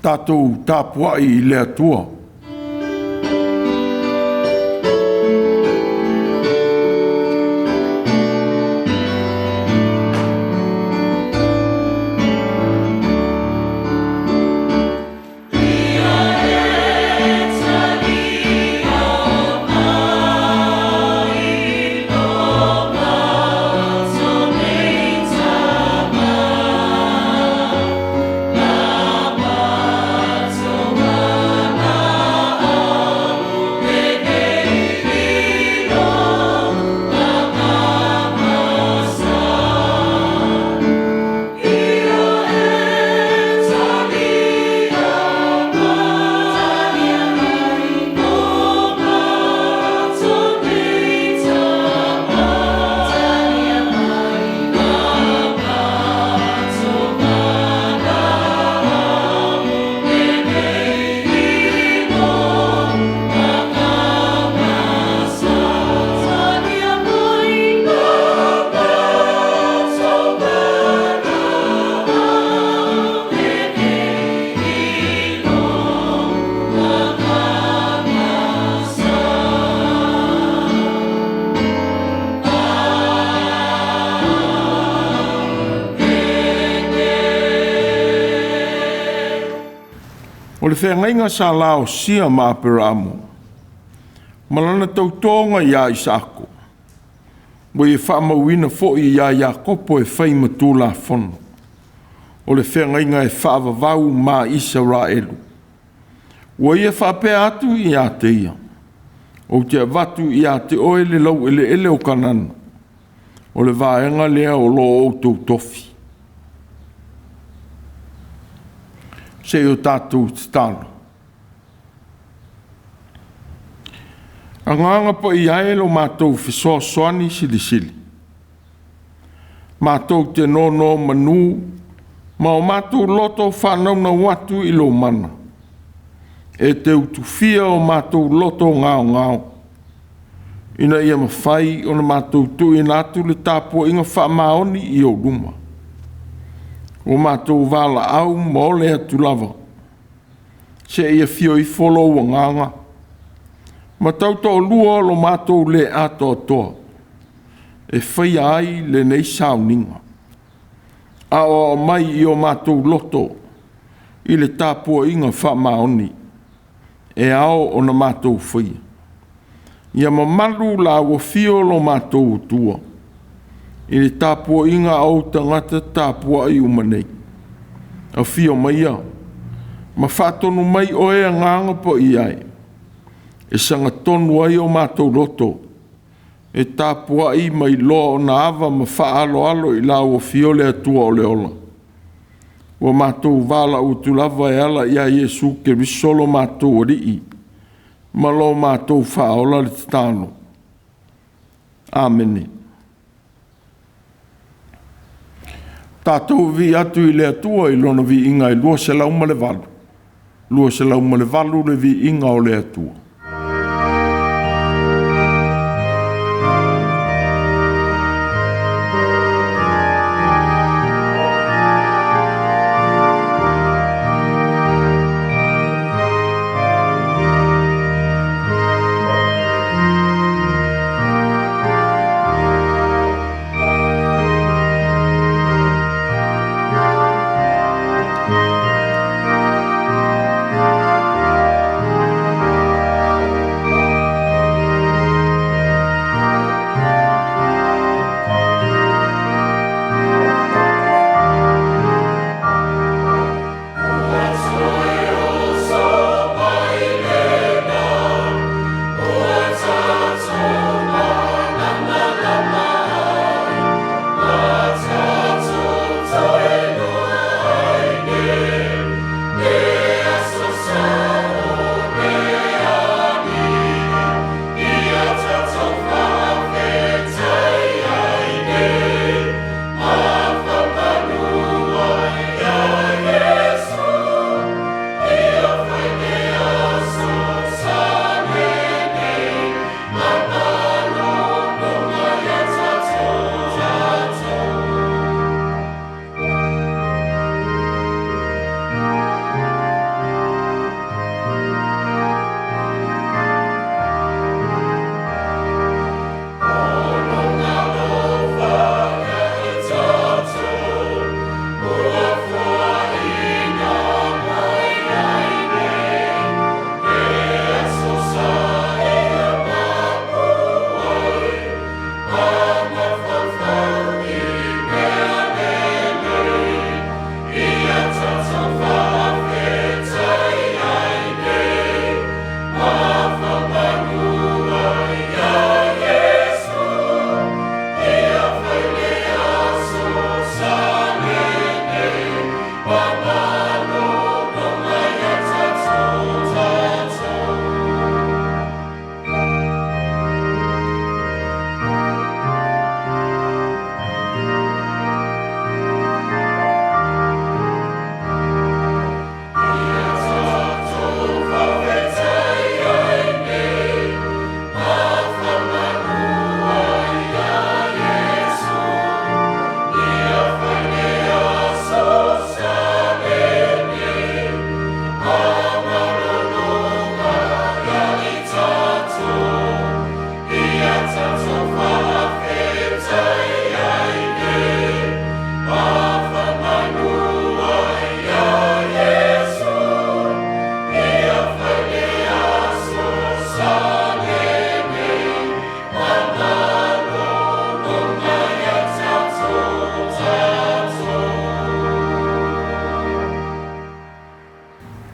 Tatou tapuai i le Atua. O le feagaiga sa laosia ma Aperaamo ma lana tautoga ia Isaako, ua ia faamauina foi ia Iakopo e fai ma tulafono, o le feagaiga e faavavau ma Isaraelu. Ua ia faapea atu ia te ia, “Ou te avatu ia te oe le laueleele o Kanana, o le vaega lea o lo outou tofi.” Se i o tatou tatalo. Agaga Paia e, lo matou fesoasoani silisili, matou te nonomanu ma o matou loto faanaunau atu i lou mana, e te utufia o matou loto gaogao, ina ia mafai ona matou tuuina atu le tapuaiga faamaoni i ou luma, ua matou valaau ma ole atu lava, seia afio ifo lou Agaga ma tautoalua lo matou le atoatoa e faia ai lenei sauniga. Aoao mai i o matou loto i le tapuaiga faamaoni e ao ona matou faia. Ia mamalu la Afio lo matou Atua i le tapuaiga a ou tagata tapuai uma nei. Afio maia ma faatonu mai Oe Agaga Paia e, e sagatonu ai o matou loto e tapuai ma iloa ona ava ma faaaloalo i lau Afio le Atua o le ola. Ua matou valaau atu lava e ala ia Iesu Keriso lo matou Alii ma lo matou Faaola le tatalo. Amene. Tatou vivii atu i le Atua i lona viiga e 208, 208 le viiga o le Atua.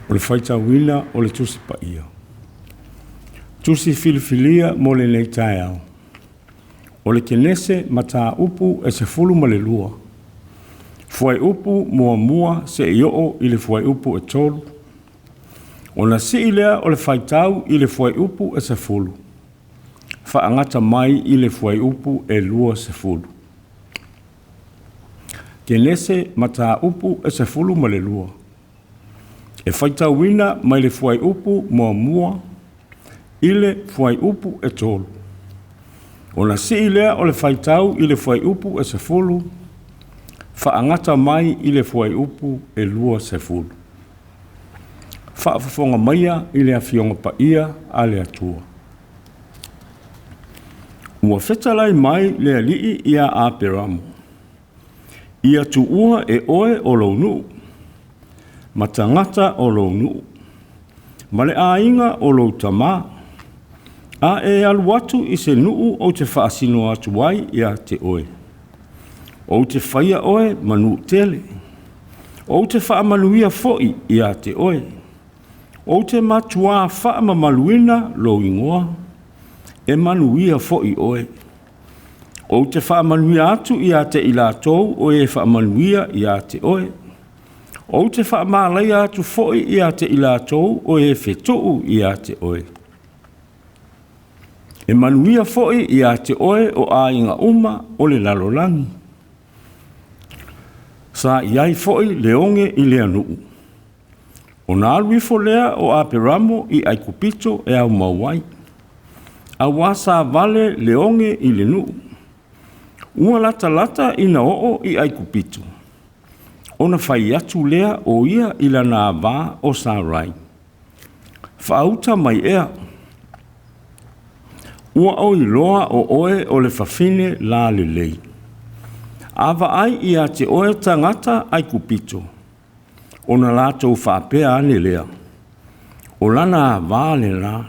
O le faitauina o le Tusi Paia. Tusi filifilia mo lenei taeao. O le Kenese mataupu e 12. Fuaiupu 1 seia oo i le fuaiupu e 3. Ona sii lea o le faitau i le fuaiupu e 10, faagata mai i le fuaiupu e 20. Kenese mataupu e 12. E faitauina mai le fuaiupu 1 i le fuaiupu e 3. Ona sii lea o le faitau i le fuaiupu e 10, faagata mai i le fuaiupu e 20. Faafofoga maia i le Afioga Paia a le Atua. Ua fetalai mai le Alii ia Aperamo, ia tuua e oe o lou nuu, ma tagata o lou nuu, ma le aiga o lou tamā, a e alu atu i se nuu ou te faasino atu ai ia te oe. Ou te faia oe ma nuu tele, ou te faamanuia foi ia te oe. Ou te matuā faamamaluina lou igoa, e manuia foi oe. Ou te faamanuia atu ia te i latou o e faamanuia ia te oe. Ou te faamalaia atu foi ia te i latou o e fetuu ia te oe. E manuia foi ia te oe o aiga uma o le lalolagi. Sa i ai foi le oge i lea nuu. Ona alu ifo lea o Aperamo i Aikupito e aumau ai, auā sa vale le oge i le nuu. Ua latalata ina oo i Aikupito, ona fai atu lea o ia i lana avā o Sarai, Faauta mai ea, ua ou iloa o oe o le fafine lalelei. A vaai ia te oe tagata Aikupito, ona latou faapea ane lea, o lana avā lena,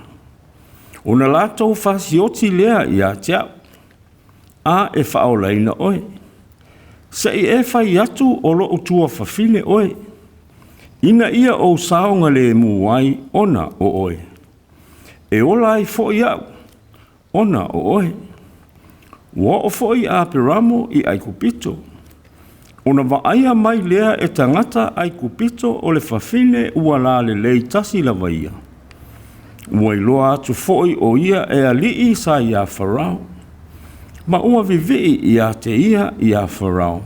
ona latou fasioti lea ia te au, a e faaolaina oe. Se i e fai atu o lou tuafafine oe, ina ia ou saogalemu ai ona o oe. E ola ai foi au, ona o oe. Ua oo foi Aperamo i Aikupito, ona vaaia mai lea e tagata Aikupito o le fafine ua lalelei tasi lava ia. Ua iloa atu foi o ia e alii sa iā Farao, ma ua vivii ia te ia iā Farao.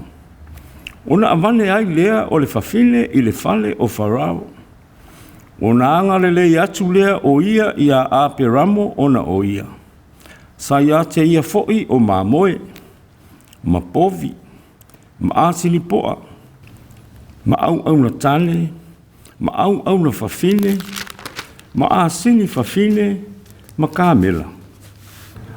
Ona avane ai lea o le fafine i le fale o Farao. Ona agalelei atu lea o ia ia Aperamo ona o ia. Sa ia te ia foi o mamoe, ma povi, ma asinipoa, ma auauna tane, ma auauna fafine, ma asini fafine, ma kamela.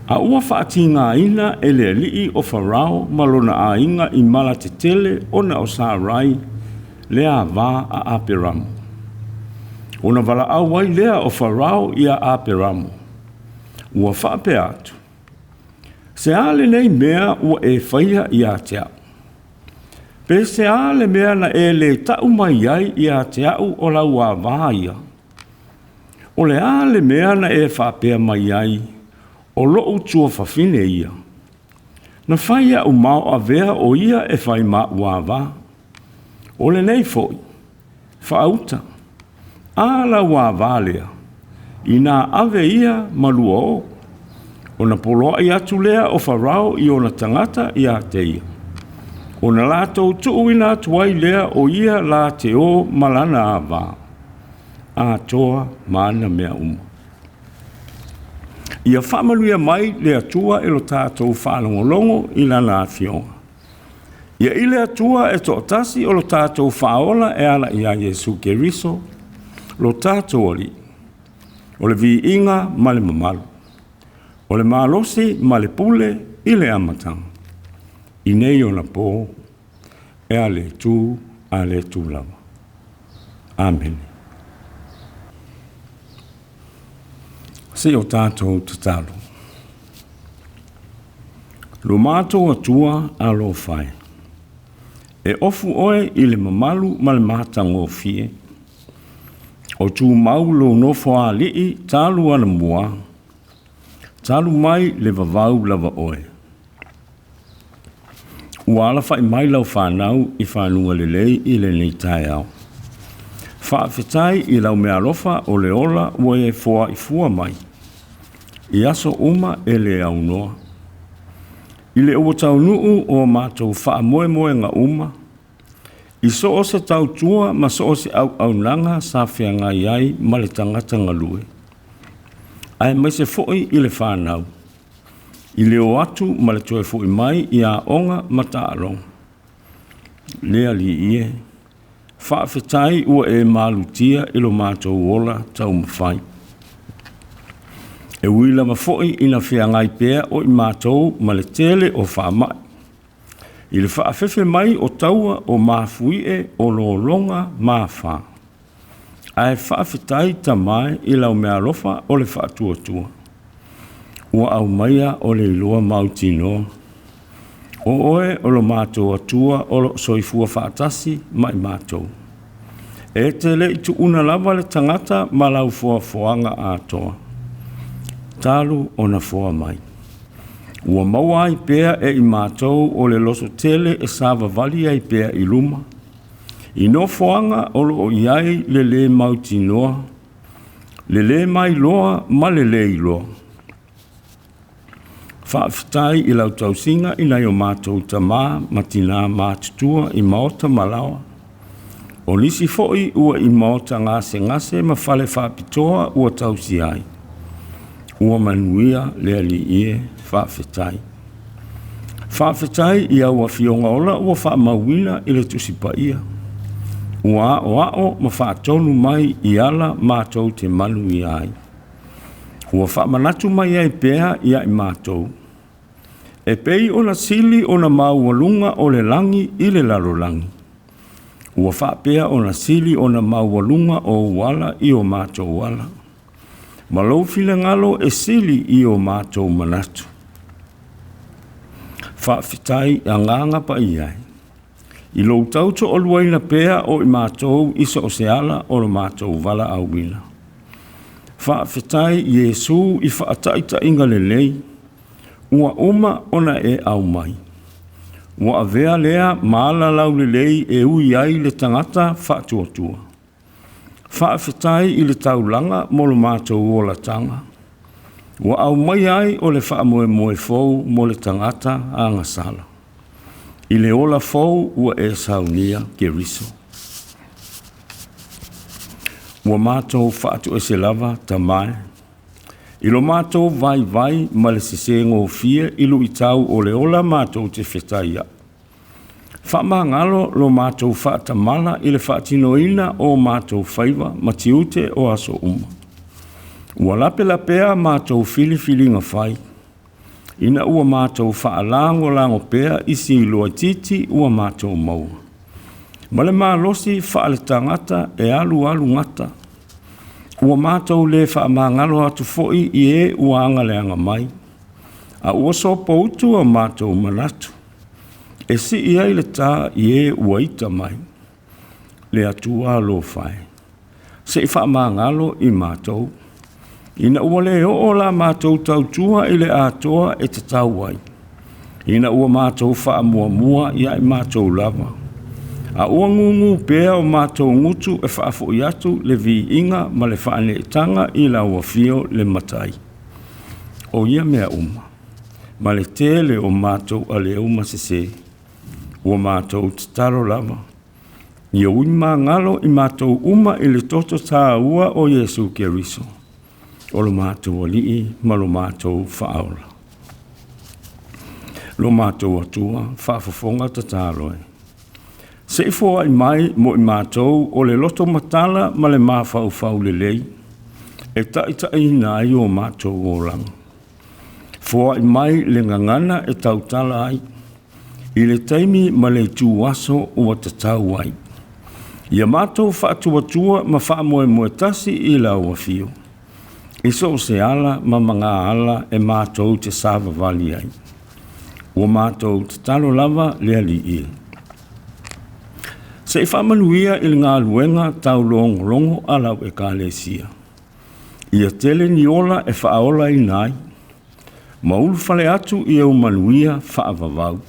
A ua faatigaina e le alii o Farao ma lona aiga i mala tetele ona o Sarai le avā a Aperamo. Ona valaau ai lea o Farao ia Aperamo, ua faapea atu, Se a lenei mea ua e faia ia te au? Pe se a le mea na e le tau mai ai ia te au o lau avā ia? O le a le mea na e faapea mai ai, o lou tuafafine ia? Na fai au mao avea o ia e fai maʻu avā. O lenei foi, faauta, a lau avā lea, inā ave ia ma lua o. Ona poloai atu lea o Farao i ona tagata ia te ia. Ona latou tuuina atu ai lea o ia la te o ma lana avā, atoa ma ana mea uma. Ia faamanuia mai le Atua i lo tatou faalogologo i lana afioga. Ia i le Atua e toatasi o lo tatou faaola e ala iā Iesu Keriso, lo tatou Alii, o le viiga ma le mamalu, o le malosi ma le pule i le amataga, i nei ona pō, e a le itu a le itu lava. Amene. Se i o tatou tatalo. Lo matou Atua alofa e, e ofu oe i le mamalu ma le matagofie. O tumau lou nofoalii talu anamua, talu mai le vavau lava oe. Ua alafai mai lau fanau i fanuga lelei i lenei taeao. Faafetai i lau meaalofa o le ola ua e foaifua mai i aso uma e le aunoa. I le ua taunuu o matou faamoemoega uma, i so o se tautua ma so o se auaunaga sa feagai ai ma le tagata galue, aemaise foi i le fanau, i le o atu ma le toe foi mai i aoga ma taaloga. Le Alii e, faafetai ua e malutia i lo matou ola taumafai. E ui lava foi ina feagai pea o i matou ma le tele o faamai, i le faafefe mai o taua o mafuie o lologa ma afa, ae faafetai Tama e i lau meaalofa o le faatuatua, ua aumaia o le iloa mautinoa, o oe o lo matou Atua o loo soifua faatasi ma i matou. E te le i tuuna lava le tagata ma lau foafoaga atoa, talu ona foa mai. Ua maua ai pea e i matou o le loso tele e savavali ai pea i luma, i nofoaga o loo i ai le lē mautinoa, le lē mailoa ma le lē iloa. Faafetai i lau tausiga i nai o matou tamā ma tinā matutua i maota ma laoa. O nisi foi ua i maota gasegase ma fale faapitoa ua tausia ai. Ua manuia le Alii e, faafetai. Faafetai i au afioga ola ua faamauina i le Tusi Paia, ua aoao ma faatonu mai i ala matou te manuia ai. Ua faamanatu mai ai pea ia i matou, e pei ona sili ona maualuga o le lagi i le lalolagi, ua faapea ona sili ona maualuga o ou ala i o matou ala, ma lou finagalo e sili i o matou manatu. Faafetai Agaga Paia e, i lou tautoaluaina pea o i matou i so o se ala o lo matou valaauina. Faafetai Iesu i faataitaiga lelei ua uma ona e aumai. Ua avea lea ma ala laulelei e ui ai le tagata faatuatua. Faafetai i le taulaga mo lo matou olataga, ua aumaia ai o le faamoemoe fou mo le tagata agasala, i le ola fou ua e saunia Keriso. Ua matou faatoese lava Tama e, i lo matou vaivai ma le sesē gofie i luitau o le ola matou te fetaiai. Faamagalo lo matou faatamala i le faatinoina o matou faiva ma tiute o aso uma. Ua lapelapea matou filifiliga fai, ina ua matou faalagolago pea i siuloa itiiti ua matou maua, ma le malosi faaletagata e alualu gata. Ua matou le faamagalo atu foi i e ua agaleaga mai, a ua sopoutu o matou manatu, e sii ai le tā i e ua ita mai. Le Atua alofa e, se i faamagalo i matou, ina ua le oo la matou tautua i le atoa e tatau ai, ina ua matou faamuamua ia i matou lava, a ua gugu pea o matou gutu e faafoi atu le viiga ma le faaneetaga i lau afio le Matai. O ia mea uma, ma le tele o matou aleu ma sesē, ua matou tatalo lava, ia ui magalo i matou uma i le toto taua o Iesu Keriso, o lo matou Alii ma lo matou Faaola. Lo matou Atua, faafofoga tatalo e, se i foai mai mo i matou o le loto matala ma le mafaufau lelei, e taitaiina ai o matou olaga. Foai mai le gagana e tautala ai, i le taimi ma le ituaso ua tatau ai. Ia matou faatuatua ma faamoemoe tasi i lau afio, i so o se ala ma magaala e matou te savavali ai. Ua matou tatalo lava le Alii e. Se i faamanuia i le galuega taulogologo a lau Ekalesia. Ia tele ni ola e faaolaina ai, ma ulufale atu i ou manuia faavavau.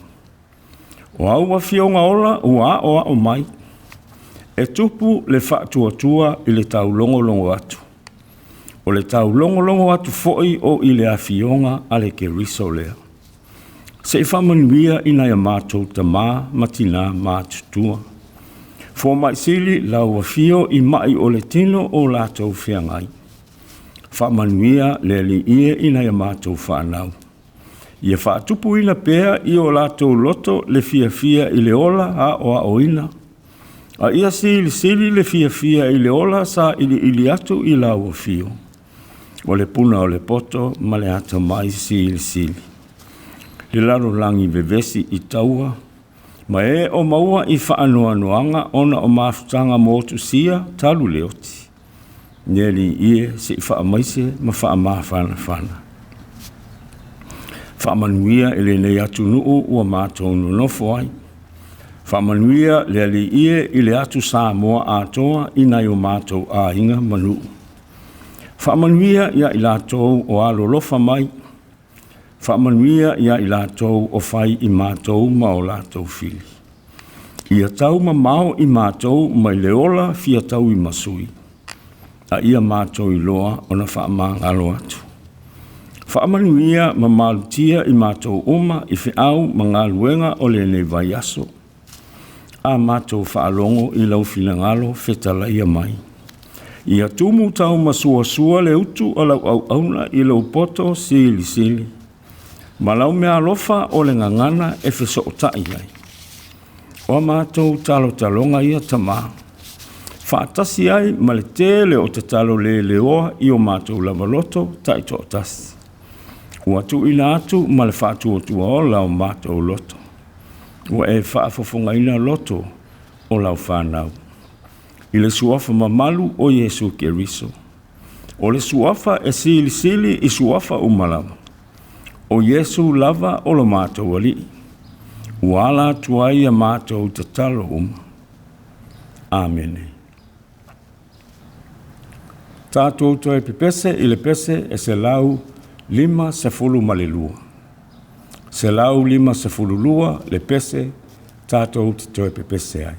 O au afioga ola ua aoao mai, e tupu le faatuatua i le taulogologo atu. O le taulogologo atu foi o i le afioga a le Keriso lea. Se i faamanuia i nai a matou tamā ma tinā matutua. Fomai sili lau afio i mai o le tino o latou feagai. Faamanuia le Alii e i nai a matou fanau. Ia faatupuina pea i o latou loto le fiafia i le ola aoaoina, a ia silisili le fiafia i le ola sailiili atu i lau afio, o le puna o le poto ma le atamai silisili. Le lalolagi vevesi i taua, ma e o maua i faanoanoaga ona o mafutaga motusia talu le oti. Le Alii e, se i faamaise ma faamafanafana. Faamanuia i lenei atunuu ua matou nonofo ai. Faamanuia le Alii e i le atu Samoa atoa i nai o matou aiga ma nuu. Faamanuia ia i latou o alolofa mai, faamanuia ia i latou o fai i matou ma o latou fili. Ia taumamao i matou mai le ola fia tauimasui, a ia matou iloa ona faamagalo atu. Faamanuia ma malutia i matou uma i feau ma galuega o lenei vaiaso. A matou faalogo i lau finagalo fetalaia mai. Ia tumu taumasuasua le utu a lau auauna i lou poto silisili, ma lau meaalofa o le gagana e fesootai ai. O a matou talotaloga ia Tamā, faatasi ai ma le tele o tatalo leleoa i o matou lava loto taitoatasi, ua tuuina atu ma le faatuatua ola o matou loto. Ua e faafofogaina loto o lau fanau. I le suafa mamalu o Iesu Keriso, o le suafa e silisili i suafa uma lava, o Iesu lava o lo matou Alii, ua ala atu ai a matou tatalo uma. Amene. Tatou toe pepese i le pese e 152. 152 le pese tatou te toe pepese ai.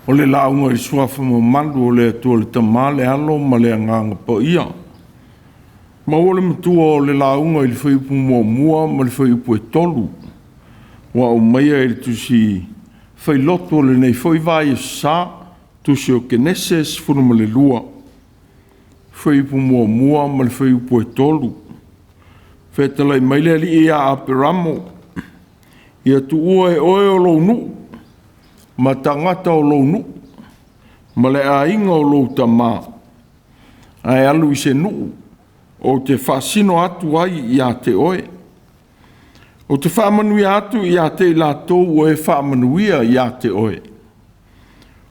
O le lauga i le suafa mamalu o le Atua le Tama, le Alo ma le Agaga Paia. Maua le matua o le lauga i le fuaiupu 1 ma le fuaiupu 3 ua aumaia i le tusi failoto o lenei foi vaiaso sa, tusi o Kenese 12, fuaiupu 1 ma le fuaiupu 3. Fetalai mai le Alii ia Aperamo, ia tuua e oe o lou nuu ma tagata o lou nuu ma le aiga o lou tama, ae alu i se nuu ou te faasino atu ai ia te oe. Ou te faamanuia atu ia te i latou ua e faamanuia ia te oe.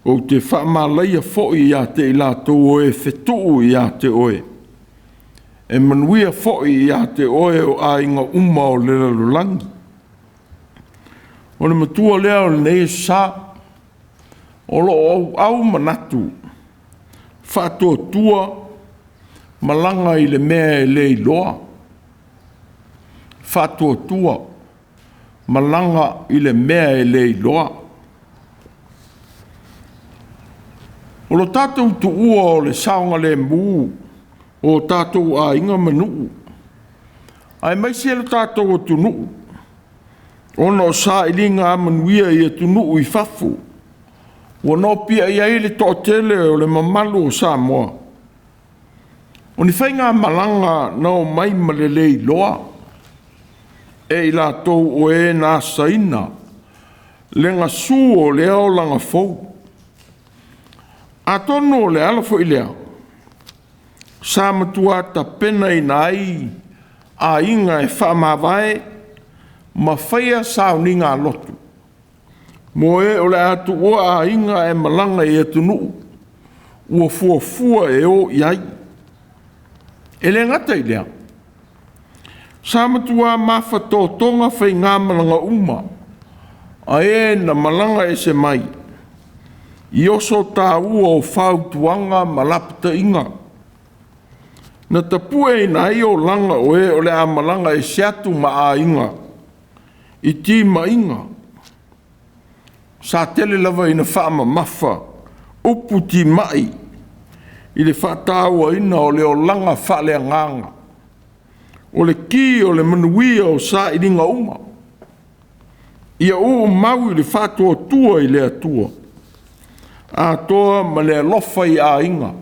Ou te faamalaia foi ia te i latou o e fetuu ia te oe. E manuia foi ia te oe o aiga uma o le lalolagi. O le matua lea o lenei sa, o loo auau manatu faatuatua malaga i le mea e le iloa. Faatuatua malaga i le mea e le iloa. O lo tatou tuua o le saogalemu o tatou aiga ma nuu, aemaise lo tatou atunuu, ona o sailiga manuia i atunuu i fafo, ua nopiai ai le toatele o le mamalu o Samoa. O ni faigamalaga na o mai ma le le iloa e i latou o e na asaina le gasu o lea olaga fou. Atonu o le ala foi lea sa matua tapenaina ai aiga e faamavae ma faia sauniga lotu mo e o le a tuua aiga ae malaga i atunuu ua fuafua e o i ai. E le gata i lea, sa matua mafatotoga faigamalaga uma a e na malaga ese mai i oso taua o fautuaga ma lapataiga na tapueina ai olaga o e o le a malaga ese atu ma aiga i timaiga. Sa tele lava ina faamamafa upu timai i le faatauaina o le olaga faaleagaga, o le ki o le manuia o sailiga uma, ia umau i le faatuatua i le Atua, atoa ma le alofa i aiga,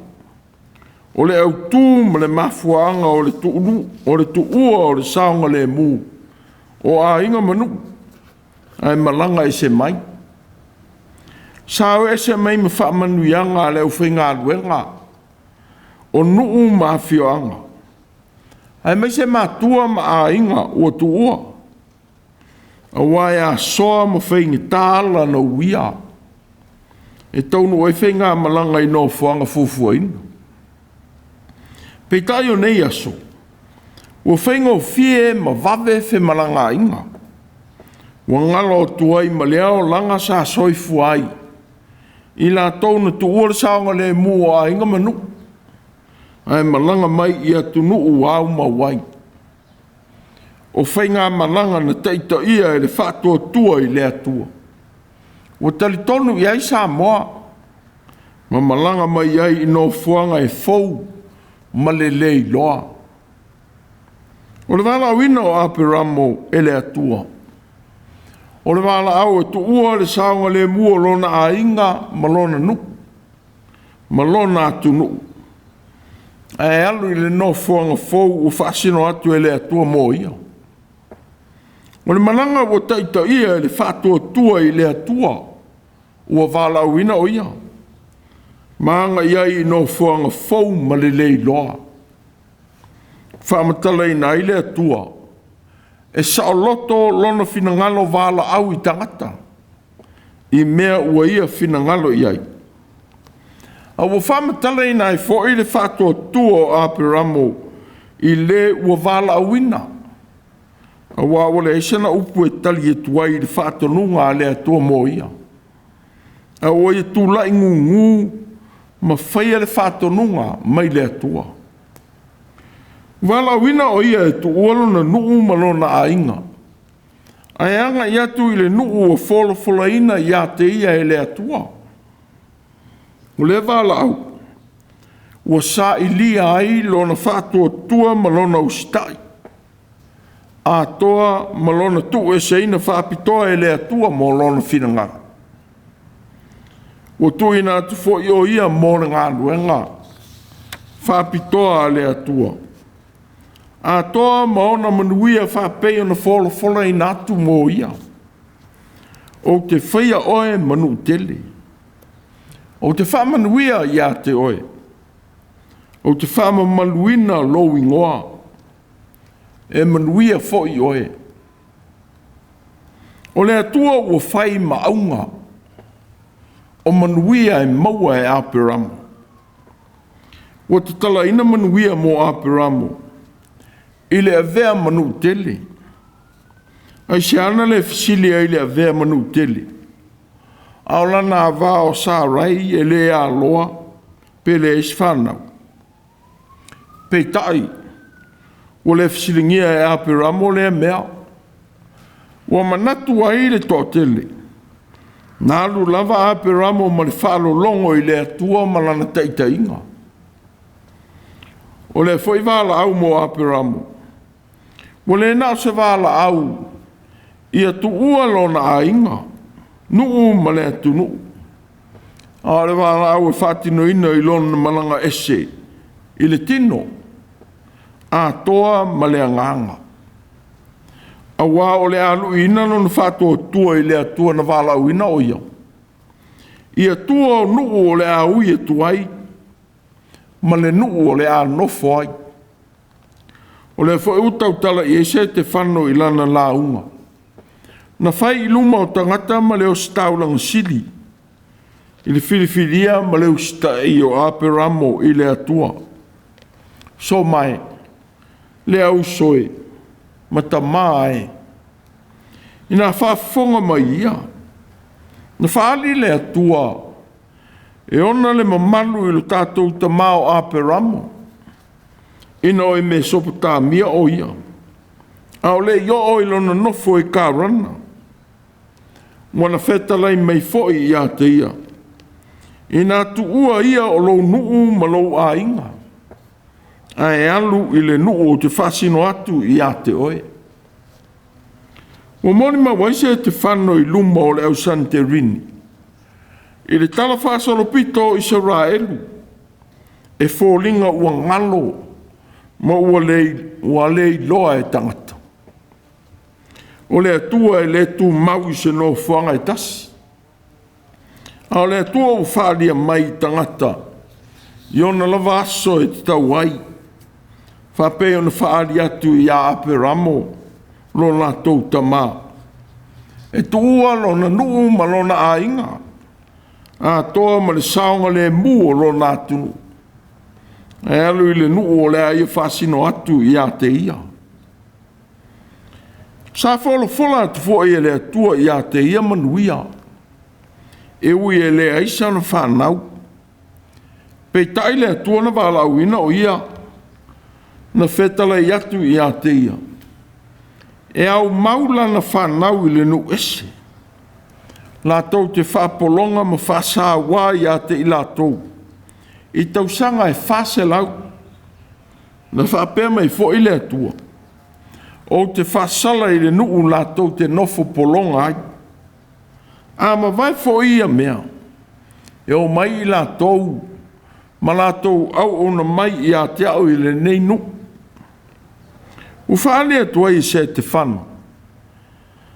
o le autu ma le mafuaaga o le tuua o le saogalemu o aiga ma nuu, ae malaga ese mai. Sa o ese mai ma faamanuiaga a le aufaigaluega o nuu ma afioaga, aemaise matua ma aiga ua tuua, aua e asoa ma faigata ala na uia e taunuu ai faigamalaga i nofoaga fuafuaina. Peitai o nei aso, ua faigofie ma vave femalagaaiga, ua galo atu ai ma lea olaga sa soifua ai i latou na tuua le saogalemu o aiga ma nuu, ae malaga mai i atunuu ua aumau ai. O faigamalaga na taitaia e le faatuatua i le Atua, ua talitonu i ai Samoa ma malaga mai ai i nofoaga e fou ma le le iloa. O le valaauina o Aperamo e le Atua, o le valaau e tuua le saogalemu o lona aiga ma lona nuu ma lona atunuu, ae alu i le nofoaga fou ua faasino atu e le Atua mo ia. O le malaga ua taitaia e le faatuatua i le Atua, ua valaauina o ia, ma agai ai i nofoaga fou ma le le iloa. Faamatalaina ai le Atua, e saoloto lona finagalo valaau i tagata, i mea ua ia finagalo i ai. A ua faamatalaina ai foi le faatuatua o Aperamo i le ua valaauina, aua ua leai sana upu e tali atu ai i le faatonuga a le Atua mo ia. A ua ia tulai gugu ma faia le faatonuga mai le Atua. Valaauina o ia e tuua lona nuu ma lona aiga, ae agai atu i le nuu ua folafolaina ia te ia e le Atua. O lea valaau ua sailia ai lona faatuatua ma lona usitai, atoa ma lona tuueseina faapitoa e le Atua mo lona finagalo. Ua tuuina atu foi o ia mo le galuega faapitoa a le Atua, atoa ma ona manuia faapei ona folafolaina atu mo ia. Ou te faia oe ma nuu tele, ou te faamanuia ia te oe, ou te faamamaluina lou igoa, e manuia foi oe. O le Atua ua fai ma auga o manuia e maua e Aperamo. Ua tatalaina manuia mo Aperamo i le avea ma nuu tele. Aisea na le fesili ai i le avea ma nuu tele, a o lana ava o Sarai e le aloa pe leai se fanau? Peitai, ua le fesiligia e Aperamo lea mea. Ua manatu ai le toatele, na alu lava Aperamo ma le faalologo i le Atua ma lana taitaiga. O lea foi valaau mo Aperamo, ua le na o se valaau ia tuua lona aiga, nuu ma le atunuu, a o le valaau e faatinoina i lona malaga ese i le tino, atoa ma le agaga. Aua o le a luiina lona faatuatua i le Atua na valaauina o ia, ia tua o nuu o le a ui atu ai, ma le nuu o le a nofo ai. O lea foi ua tautala i ai Setefano i lana lauga, na fai i luma o tagata ma le ositaulaga sili, i le filifilia ma le usitai o Aperamo i le Atua. So mai, le auso e, ma tamā e, ina faafofoga mai ia, na faaali le Atua e ona le mamalu i lo tatou tamā o Aperamo, ina o i Mesopotamia o ia, a o le i oo i lona nofo i Karana. Ua na fetalai mai foi ia te ia, ina tuua ia o lou nuu ma lou aiga, ae alu i le nuu ou te faasino atu ia te oe. Ua molimau ai Setefano i luma o le au Saneterini, i le talafaasolopito o Isaraelu, e foliga ua galo ma ua le iloa e tagata. O le Atua e le tumau i se nofoaga e tasi, a o le Atua ua faaalia mai i tagata i ona lava aso e tatau ai, faapei ona faaali atu ia Aperamo lo latou tamā, e tuua lona nuu ma lona aiga, atoa ma le saogalemu o lona atunuu, ae alu i le nuu o le a ia faasino atu ia te ia. Sa folafola atu foi e le Atua ia te ia manuia, e ui e leai sana fanau. Peitai le Atua na valaauina o ia, na fetalai atu ia te ia, e aumau lana fanau i le nuu ese, latou te faapologa ma faasauā ia te i latou, i tausaga e 400. Na faapea mai foi le Atua, ou te faasala i le nuu latou te nofo pologa ai. A mavae foi ia mea, e o mai i latou ma latou auauna mai ia te au i lenei nuu. Ua faaali atu ai e Setefano,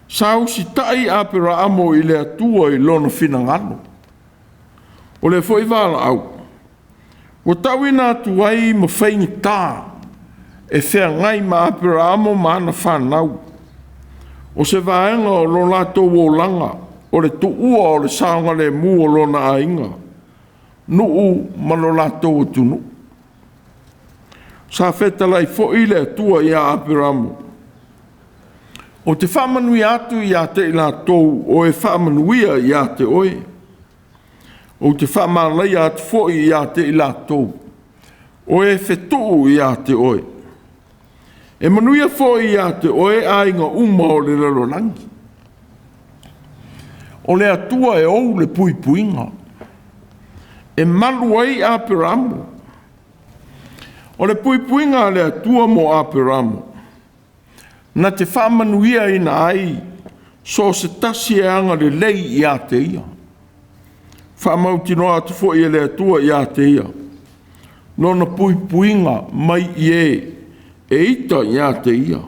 sa usitai Aperaamo i le Atua i lona finagalo. O lea foi valaau, ua tauina atu ai ma faigata e feagai ma Aperaamo ma ana fanau. O se vaega o lo latou olaga, o le tuua o le saogalemu o lona aiga, nuu ma lo latou atunuu. Sa fetalai foi le Atua ia Aperamo, ou te faamanuia atu ia te i latou o e faamanuia ia te oe, ou te faamalaia atu foi ia te i latou o e fetuu ia te oe. E manuia foi ia te oe aiga uma o le lalolagi. O le Atua e ou le puipuiga, e malu ai Aperamo. O le puipuiga a le Atua mo Aperamo, na te faamanuiaina ai so o se tasi e agalelei ia te ia. Faamautinoa atu foi e le Atua ia te ia lona puipuiga mai i e e ita ia te ia.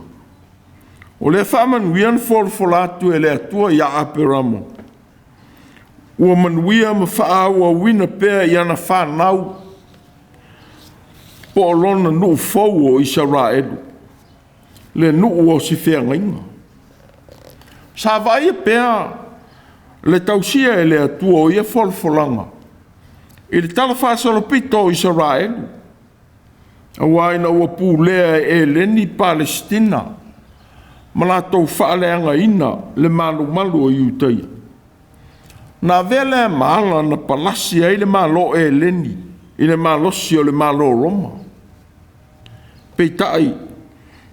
O lea faamanuia na folafola atu e le Atua ia Aperamo, ua manuia ma faaauauina pea i ana fanau po o lona nuu fou o Isaraelu, le nuu o si feagaiga. Sa vaaia pea le tausia e le Atua o ia folafolaga i le talafaasolopito o Isaraelu, aua ina ua pulea e Eleni Palesitina ma latou faaleagaina le malumalu o Iutaia. Na avea lea ma ala na palasi ai le Malo o Eleni i le malosi o le Malo o Roma. Peitai,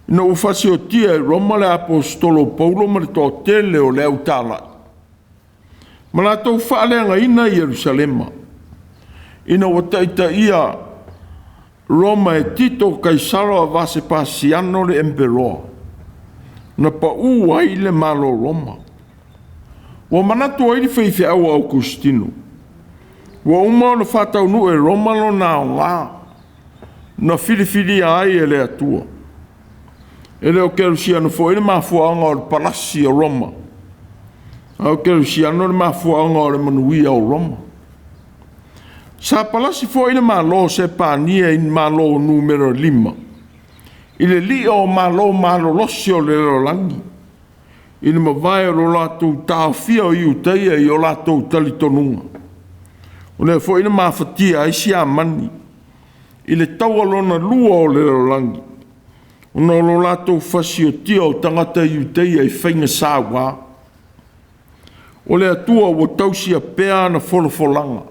ina ua fasiotia e Roma le aposetolo o Paulo ma le toatele o le au talai, ma latou faaleagaina Ierusalema, ina ua taitaia Roma e Tito Kaisara o Vasepasiano le Emperoa, na pau ai le Malo o Roma. Ua manatu ai le faifeau a Aukositino, ua uma ona faataunuu e Roma lona aoga na filifilia ai e le Atua. E le o kerisiano foi le mafuaaga o le palasi o Roma, a o kerisiano le mafuaaga o le manuia o Roma. Sa palasi foi le Malo o Sepania i Malo numera 5 i le li'a o Malo malolosi o le lalolagi i le mavae o lo latou taofia o Iutaia i o latou talitonuga. O lea foi na mafatia ai Siamani i le taua lona lua o le lalolagi, ona o lo latou fasiotia o tagata Iutaia i faiga sauā. O le Atua ua tausia pea ana folafolaga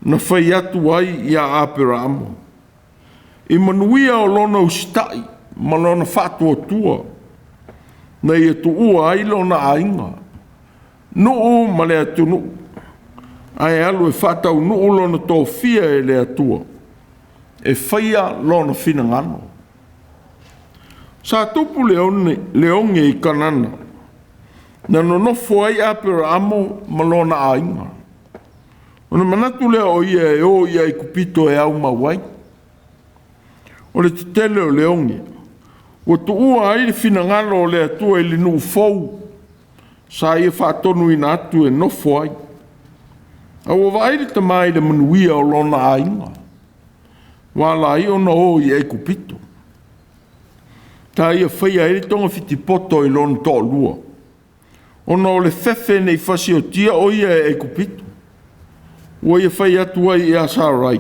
na fai atu ai ia Aperaamo, i manuia o lona usitai ma lona faatuatua, na ia tuua ai lona aiga, nuu ma le atunuu, ae alu e faataunuu lona tofia e le Atua e faia lona finagalo. Sa tupu le oge i Kanana, na nonofo ai Aperaamo ma lona aiga. Ona manatu lea o ia e o i Aikupito e aumau ai. O le tetele o le oge, ua tuua ai le finagalo o le Atua i le nuu fou sa ia faatonuina atu e nofo ai. A ua vaai le tama i le manuia o lona aiga, ua ala ai ona o i Aikupito. Sa ia faia ai le togafitipoto i lona toalua, ona o le fefe nei fasiotia o ia e Aikupito. Ua ia fai atu ai ia Sarai,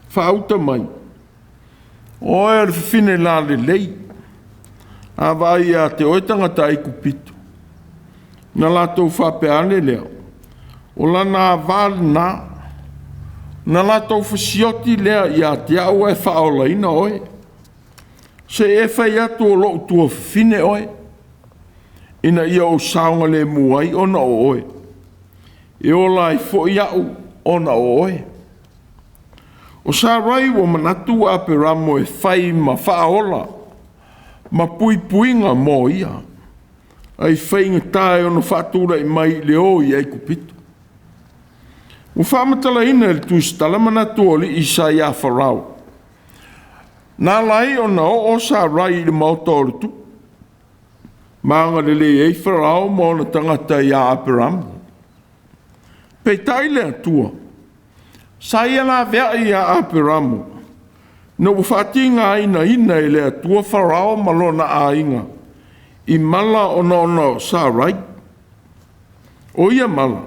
faauta mai, oe o le fafine lalelei, a vaai ia te oe tagata Aikupito, na latou faapea ane lea, o lana ava lena, na latou fasioti lea ia te au ae faaolaina oe. Se i e fai atu o lou tuafafine oe, ina ia ou saogalemu ai ona o oe, e ola ai foi au ona o oe. O Sarai ua manatu Aperamo e fai ma faaola ma puipuiga mo ia, ai faigata e ono faatulai mai i le o i Aikupito. Ua faamatalaina e le Tusitala manatu o alii sa ia Farao, na ala ai ona oo Sarai i le maota o le tupu, ma agalelei ai Farao ma ona tagata ia Aperamo. Peitai le Atua, sa ia laveai ia Aperamo, ina ua faatigaina e le Atua Farao ma lona aiga i mala ona o Sarai. O ia mala,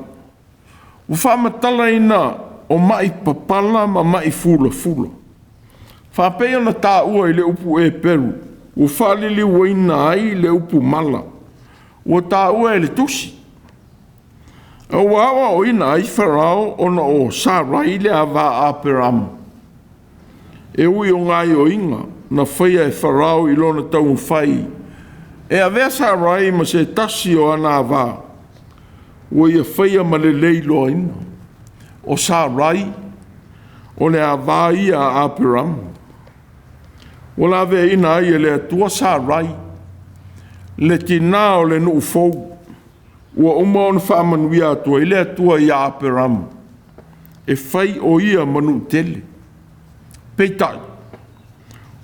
ua faamatalaina o mai papala ma mai fulafula. Faapei ona taua i le upu Eperu, ua faaliliuina ai le upu mala, ua taua e le tusi. A ua aoaoina ai Farao ona o Sarai le ava a Aperamo, e ui o gaoioiga na faia e Farao i lona taumafai e avea Sarai ma se tasi o ana ava, ua ia faia ma lelei loaina. O Sarai, o le ava ia a Aperamo. Ua laveaiina ai e le Atua Sarai, le tinā o le nuu fou, ua uma ona faamanuia atu ai le Atua ia Aperamo, e fai o ia ma nuu tele. Peitai,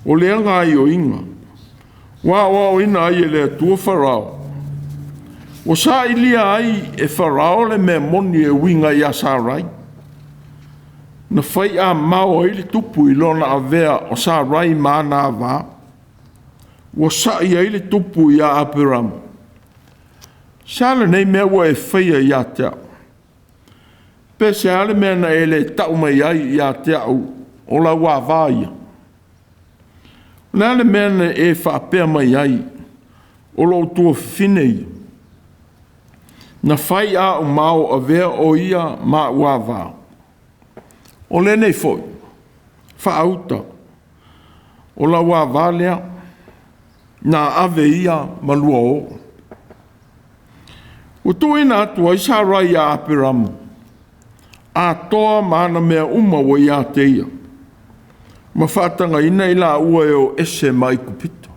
o lea gaoioiga, ua aoaoina ai e le Atua Farao, ua sailia ai e Farao le mea moni e uiga ia Sarai, na fai amao ai le tupu i lona avea o Sarai ma ana ava. Ua sa'i ai le tupu ia Aperamo, Se a lenei mea ua e faia ia te au? Pe se a le mea na e le tau mai ai ia te au o lau ava ia? O le a le mea na e faapea mai ai, o lou tuafafine ia? Na fai a'u mao avea o ia ma a'u ava. O lenei foi, faauta, o lau ava lea, na ave ia ma lua o. Ua tuuina atu ai Sarai ia Aperamo, atoa ma ana mea uma ua ia te ia, ma faatagaina i laua e o ese ma Aikupito.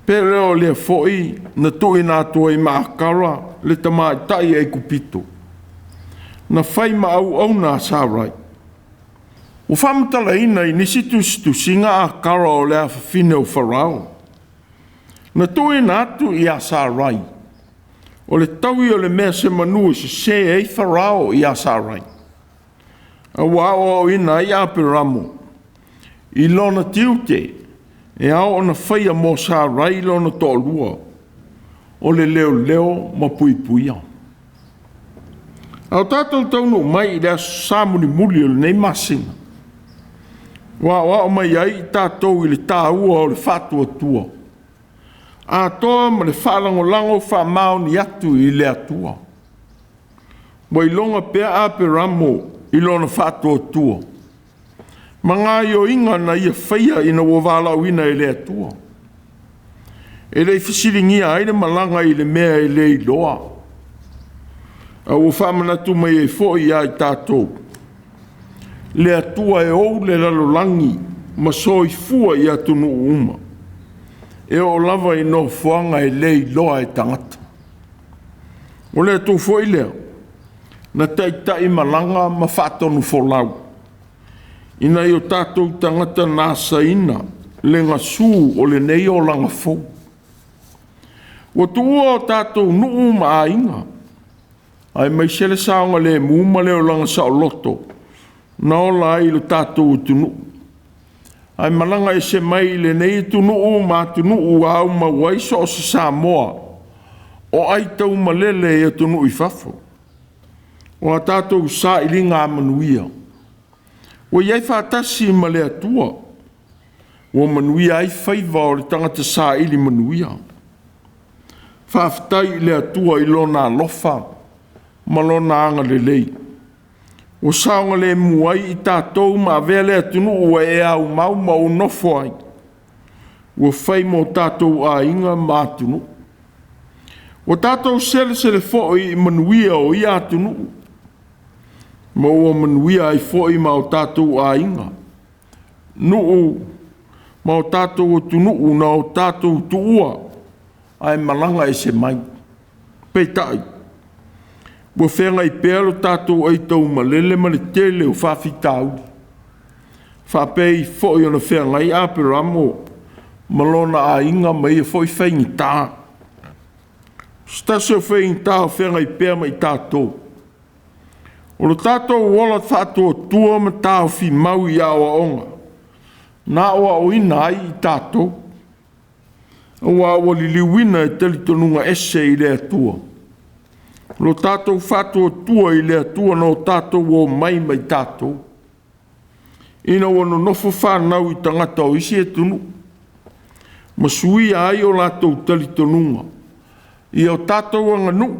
Pe le o lea foi na tuuina atu ai ma Akara le tamaitai Aikupito, na fai ma auauna a Sarai. Ua faamatalaina i nisi tusitusiga Akara o le afafine o Farao, na tuuina atu ia Sarai, o le taui o le mea semanu e sese ai Farao ia Sarai, a ua aoaoina ai Aperamo i lona tiute e ao ona faia mo Sarai lona toalua, o le leoleo ma puipuia. A o tatou taunuu mai i le aso Sa mulimuli o lenei masina, ua aoao mai ai i tatou i le taua o le faatuatua, atoa ma le faalagolago faamaoni atu i le Atua. Ua iloga pea Aperamo i lona faatuatua ma gaoioiga na ia faia ina ua valaauina e le Atua. E le i fesiligia ai le malaga i le mea e le iloa, a ua faamanatu mai ai foi ia i tatou le Atua e ou le lalolagi ma soifua i atunuu uma, e oo lava i nofoaga e le iloa e tagata. O le Atua foi lea na taitai malaga ma faatonufolau i nai o tatou tagata na asaina le gasu o lenei olaga fou. Ua tuua o tatou nuu ma aiga, aemaise le saogalemu ma le olaga saoloto na ola ai lo tatou atunuu, ae malaga ese mai i lenei atunuu ma atunuu ua aumau ai so o se Samoa o aitaumalele i atunuu i fafo. O a tatou sailiga manuia ua i ai faatasi ma le Atua, ua manuia ai faiva o le tagata saili manuia. Faafetai i le Atua i Lona alofa ma Lona agalelei, ua saogalemu ai i tatou ma avea le atunuu ua e aumau ma ou nofo ai, ua fai mo tatou aiga ma atunuu. Ua tatou selesele foi i manuia o ia atunuu, ma ua manuia ai foi ma o tatou aiga, nuu ma o tatou atunuu na o tatou tuua ae malaga ese mai. Peitai, ua feagai pea lo tatou aitaumalele ma le tele o faafitauli, faapei foi ona feagai Aperamo ma lona aiga ma ia foi faigata. O se tasi o faigata o feagai pea ma i tatou, o lo tatou ola faatuatua ma taofi mau i aoaoga na aoaoina ai i tatou, aua ua liliuina e talitonuga ese i le Atua. Lo tatou faatuatua i le Atua na o tatou o mai ma i tatou, ina ua nonofo fanau i tagata o isi atunuu, ma suia ai o latou talitonuga i o tatou aganuu,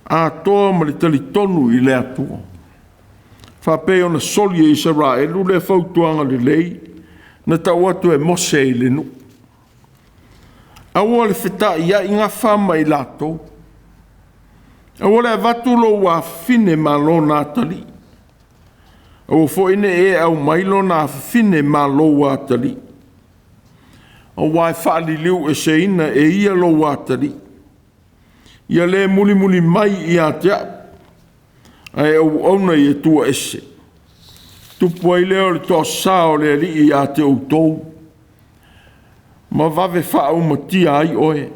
atoa ma le talitonu i le Atua. Faapei ona soli e Isaraelu le fautuaga lelei na tau atu e Mose i le nuu. Aua le feta'ia'i gafa ma i latou. Aua le avatu lou afafine ma lona atalii, aua foi ne i e aumai lona afafine ma lou atalii, aua e faaliliueseina e ia lou atalii. Ia le mulimuli mai ia te au, ae auauna i Atua ese. Tupu ai lea o le toasa o le Alii ia te outou, ma vave faaumatia ai oe.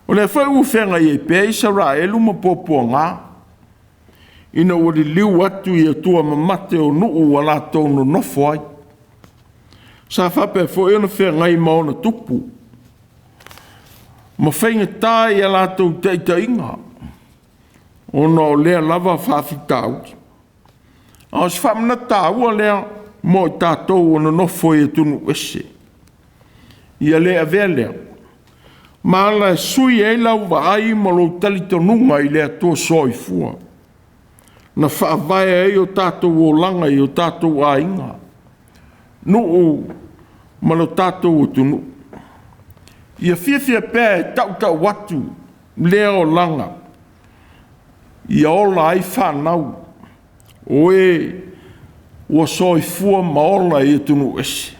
O lea foi ua feagai ai pea Isaraelu ma puapuaga, ina ua liliu atu i Atua mamate o nuu ua latou nonofo ai. Sa faapea foi ona feagai ma ona tupu, ma faigata i a latou taitaiga, ona o lea lava faafitauli. A o se faamanatu taua lea mo i tatou o nonofo i atunuu ese. Ia le avea lea ma ala e sui ai lau vaai ma lou talitonuga i le Atua soifua, na faavae ai o tatou olaga i o tatou aiga, nuu ma lo tatou atunuu. Ia fiafia pea e tautau atu lea olaga, ia ola ai fanau, o e ua soifua ma ola i atunuu ese.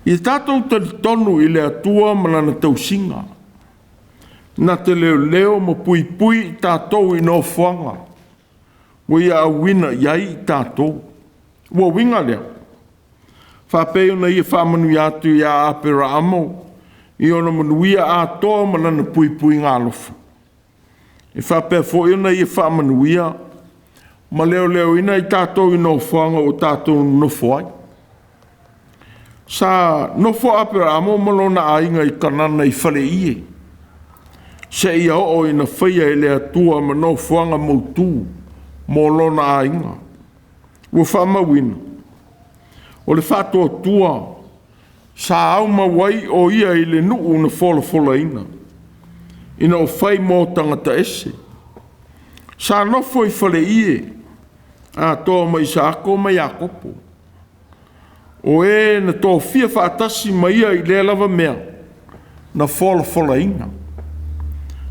Ia tatou talitonu i le Atua ma Lana tausiga, na te leoleo ma puipui i tatou i nofoaga ua ia auina i ai i tatou. Ua uiga lea, faapei ona ia faamanuia atu ia Aperaamo i ona manuia atoa ma lana puipuiga alofa. E faapea foi ona ia faamanuia ma leoleoina i tatou i nofoaga ua tatou nonofo ai. Sa nofo Aperaamo ma lona aiga i Kanana i faleie, seia oo ina faia e le Atua ma nofoaga mautu mo lona aiga. Ua faamauina, o le faatuatua sa aumau ai o ia i le nuu na folafolaina, ina o fai mo tagata ese. Sa nofo i faleie, atoa ma Isaako ma Iakopo, o e na tofia faatasi ma ia i lea lava mea na folafolaina,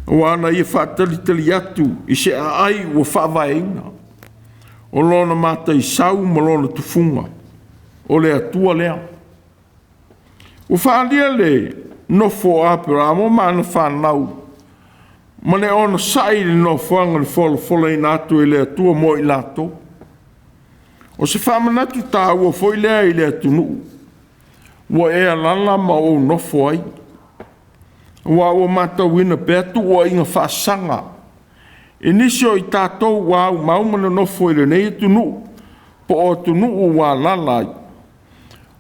aua na ia faatalitali atu i se aai ua faavaeina, o lona mataisau ma lona tufuga, o le Atua lea. Ua faaalia le nofo o Aperaamo ma ana fanau ma le onosai i le nofoaga na folafolaina atu e le Atua mo i latou. O se faamanatu taua foi lea i le atunuu ua e alaala ma ou nofo ai, aua ua matauina pea tuuaiga faasaga i nisi o i tatou ua aumau ma nonofo i lenei atunuu po o atunuu ua alaala ai,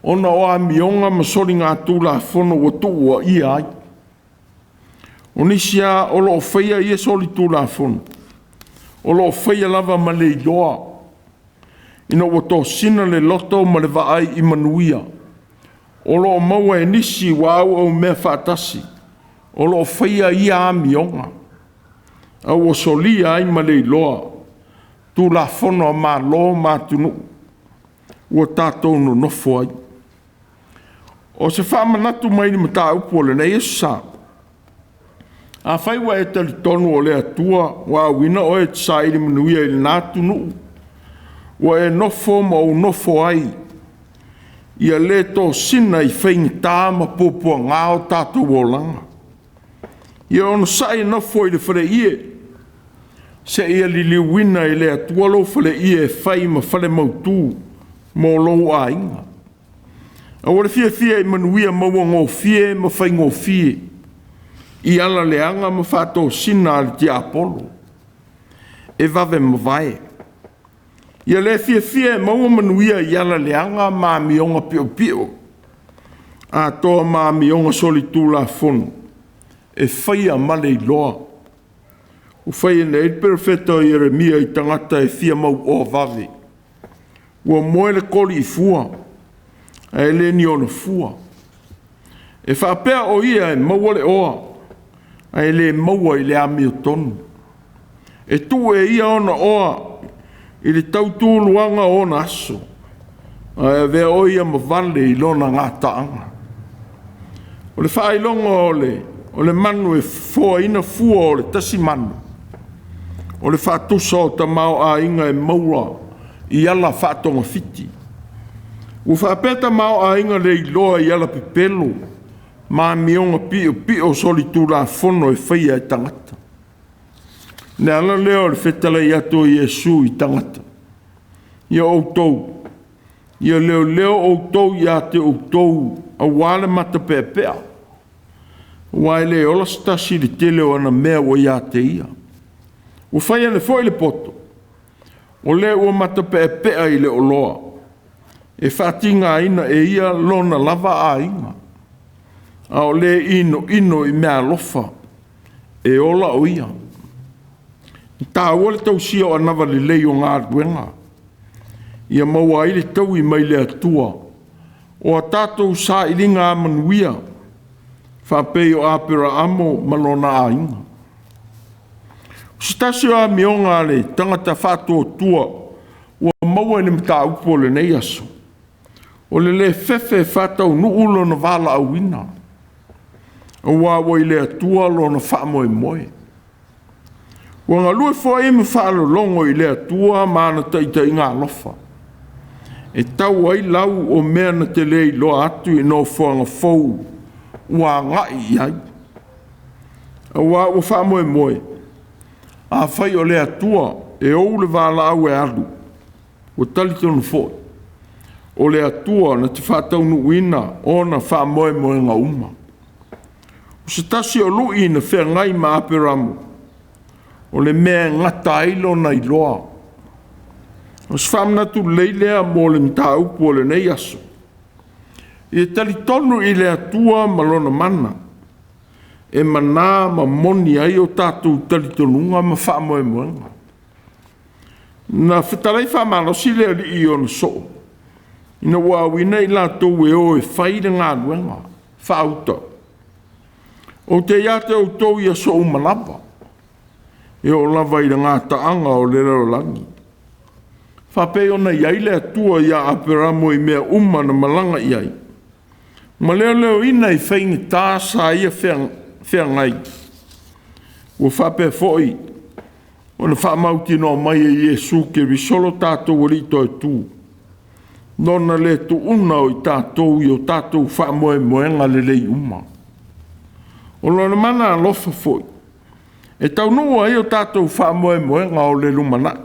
ona o amioga ma soligatulafono ua tuuaia ai. O nisi lava o lo o faia ia solitulafono, o lo o faia lava ma le iloa, ina ua tosina le loto ma le vaai i manuia o lo o maua e nisi ua auaumea faatasi, o lo o faia ia amioga, a ua solia ai ma le iloa Tulafono a Malo ma atunuu ua tatou nonofo ai. O se faamanatu mai le mataupu o lenei aso sa, afai ua e talitonu o le Atua ua auina oe e te saili manuia i lena atunuu ua e nofo ma ou nofo ai, ia le tosina i faigata ma puapuaga o tatou olaga. Ia onosai e nofo i le faleie, seia liliuina e le Atua lou faleie e fai ma fale mautu mo lou aiga. Aua le fiafia i manuia mauagofie ma faigofie, i ala leaga ma faatosina a le tiapolo, e vave mavae. Ia le fiafia e maua manuia i ala leaga ma amioga piopio, atoa ma amioga solitulafono e faia ma le iloa. Ua faia nei le perofeta o Ieremia i tagata e fia mauoa vave. Ua moe le koli i fua, ae le ni ona fua. E faapea o ia e maua le oa, ae le maua i le amiotonu. E tuu e ia ona oa i le tautuluaga o ona aso, ae avea o ia ma vale i lona gataaga. O le faailoga o le O le manu e fofoaina fua o le tasi manu, o le faatusa o tamaoaiga e maua i ala faatogafiti. Ua faapea tamaoaiga leiloa i alapepelo ma amioga piopio solitulafono e faia e tagata. O le ala lea o le fetalai atu o Iesu i tagata, ia outou, ia leoleo outou ia te outou aua le matapeapea, aua e le ola se tasi i le tele o ana mea ua ia te ia. Ua fai ane foi le poto, o le ua matapeapea i le oloa, e faatigaina e ia lona lava aiga, a o le inoino i meaalofa, e ola o ia. E taua le tausia o anava lelei o galuega, ia maua ai le taui mai le Atua o a tatou sailiga manuia, faapei o Aperaamo ma lona aiga. O se tasi o amioga a le tagata faatuatua ua maua i le mataupu o lenei aso, o le le fefe e faataunuu lona valaauina, aua ua i le Atua lona faamoemoe. Ua galue foi ma faalologo i le Atua ma ana taitaiga alofa, e tau ai lau o mea na te le iloa atu i nofoaga fou ua agai i ai. Aua ua faamoemoe, afai o le Atua e ou le valaau e alu, ua talitonu foi, o le Atua na te faataunuuina ona faamoemoega uma. O se tasi o lui na feagai ma Aperamo, o le mea e gata ai lona iloa. O se faamanatu lelei lea mo le mataupu o lenei aso. Ia talitonu i le Atua ma lona mana, e mana ma moni ai o tatou talitonuga ma faamoemoega. Na fetalai faamalosi le Alii i ona soo, ina ua auina i latou e o e fai le galuega faauta. Ou te ia te outou i aso uma lava, e oo lava i le gataaga o le lalolagi. Faapei ona i ai le Atua ia Aperamo i mea uma na malaga i ai, ma leoleoina i faigata sa ia feagai, ua faapea foi ona faamautinoa mai e Iesu Keriso lo tatou Alii toetu, Lona le tuuna o i tatou i o tatou faamoemoega lelei uma. O Lona mana alofa foi e taunuu ai o tatou faamoemoega o le lumanai,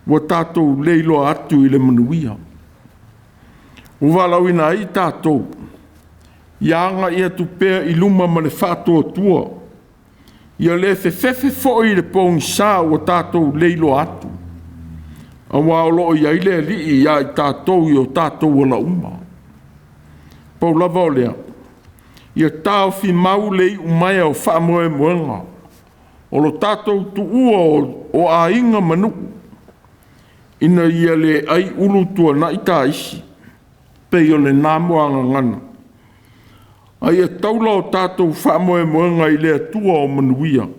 ua tatou le iloa atu i le manuia. Ua valaauina ai tatou, ia agai atu pea i luma ma le faatuatua, ia le fefefe foi i le pogisa ua tatou le iloa atu, aua o lo o i ai le Alii ia i tatou i o tatou ala uma. Pau lava o lea, ia taofi mau le iumaea o faamoemoega o lo tatou tuua o aiga ma nuu, ina ia le ai ulu tuanai taisi, pei o lena muagagana, a ia taula o tatou faamoemoega i le Atua o manuia,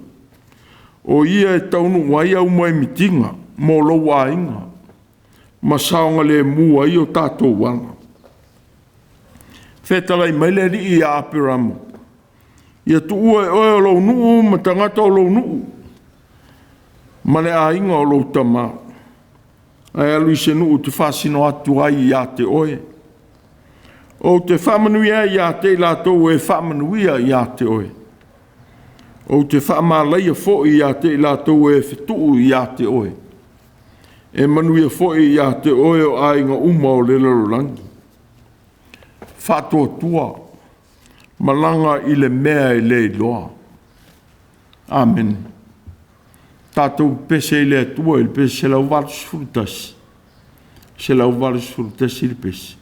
o Ia e taunuu ai au moemitiga mo lou aiga, ma saogalemu ai o tatou ala. Fetalai mai le Alii ia Aperamo, ia tuua e oe o lou nuu ma tagata o lou nuu, ma le aiga o lou tama, ae alu i se nuu ou te faasino atu ai ia te oe. Ou te faamanuia ai ia te i latou e faamanuia ia te oe. Ou te faamalaia foi ia te i latou e fetuu ia te oe. E manuia foi ia te oe o aiga uma o le lalolagi. Faatuatua, malaga i le mea e le iloa. Amene. Tatou pese i le Atua i le pese 181, 181 le pese.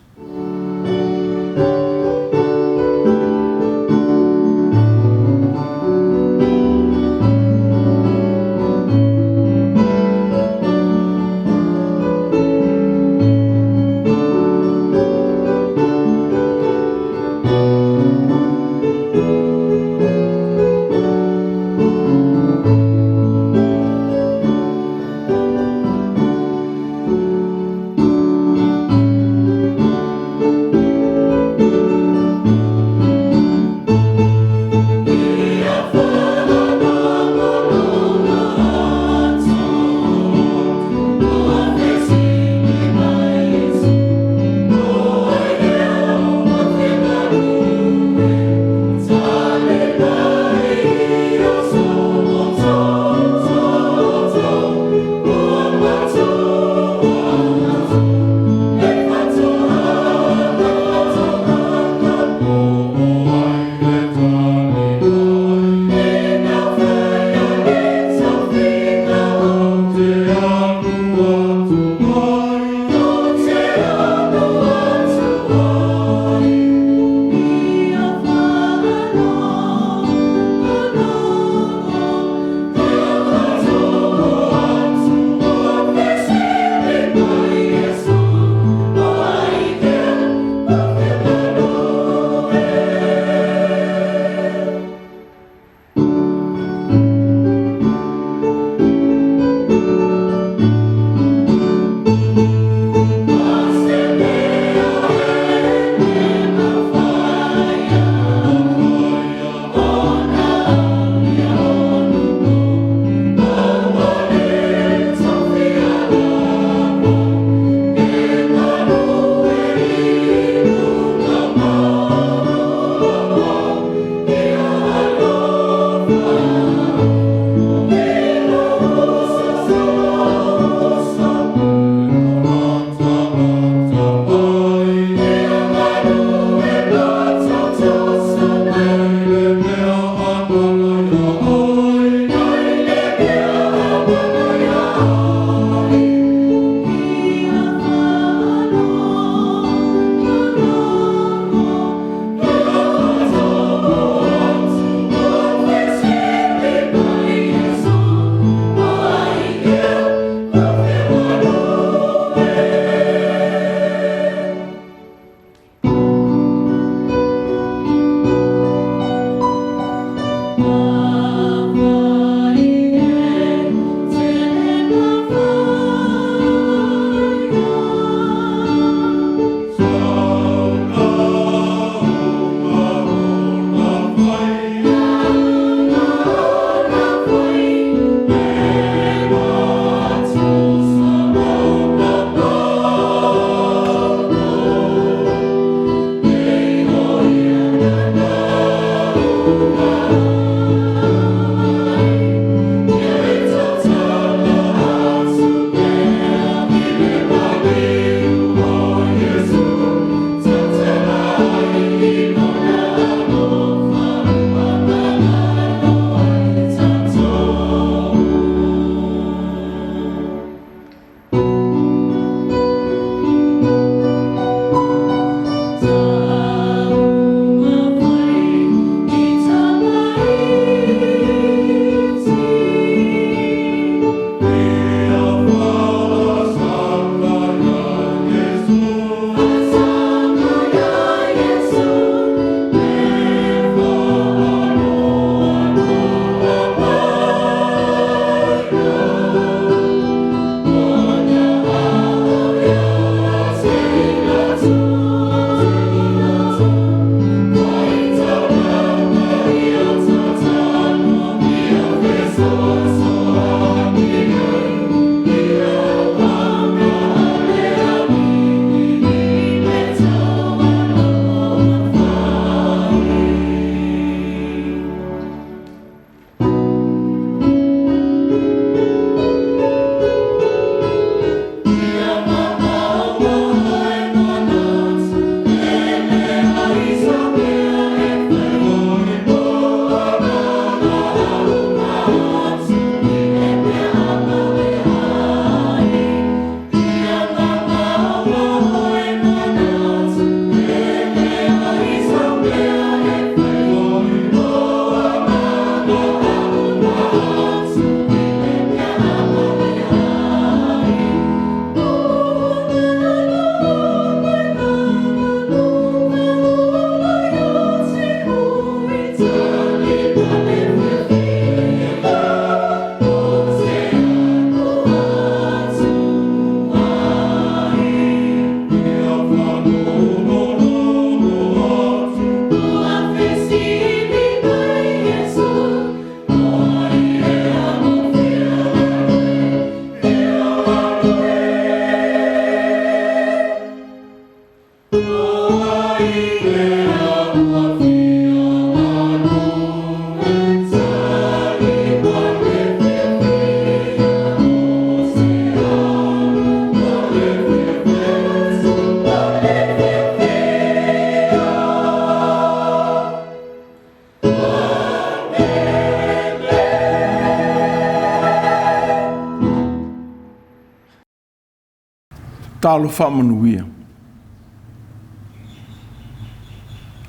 Talo faamanuia.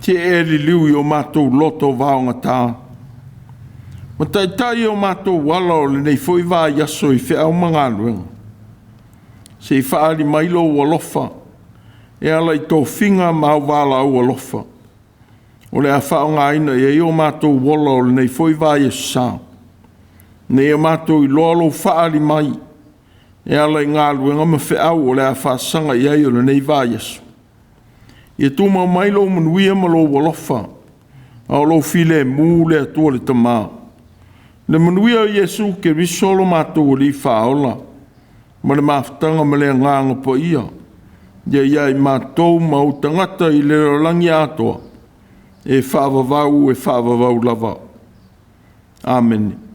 Te e liliu i o matou loto vaogata, ma taitai o matou ala o lenei foi vaiaso i feau ma galuega. Se i faaali mai lou alofa e ala i tofiga ma auvalaau alofa, o le a faaaogaina i ai o matou ola o lenei foi vaiaso sa. Ina ia matou iloa lou faaali mai e ala i galuega ma feau o le a faasaga i ai o lenei vaiaso. Ia tumau mai lou manuia ma lou alofa, a o lou filemu le Atua le Tama. Le manuia o Iesu Keriso lo matou Alii Faaola, ma le mafutaga ma le Agaga Paia, ia i ai matou ma ou tagata i le lalolagi atoa, e faavavau e faavavau lava. Amene.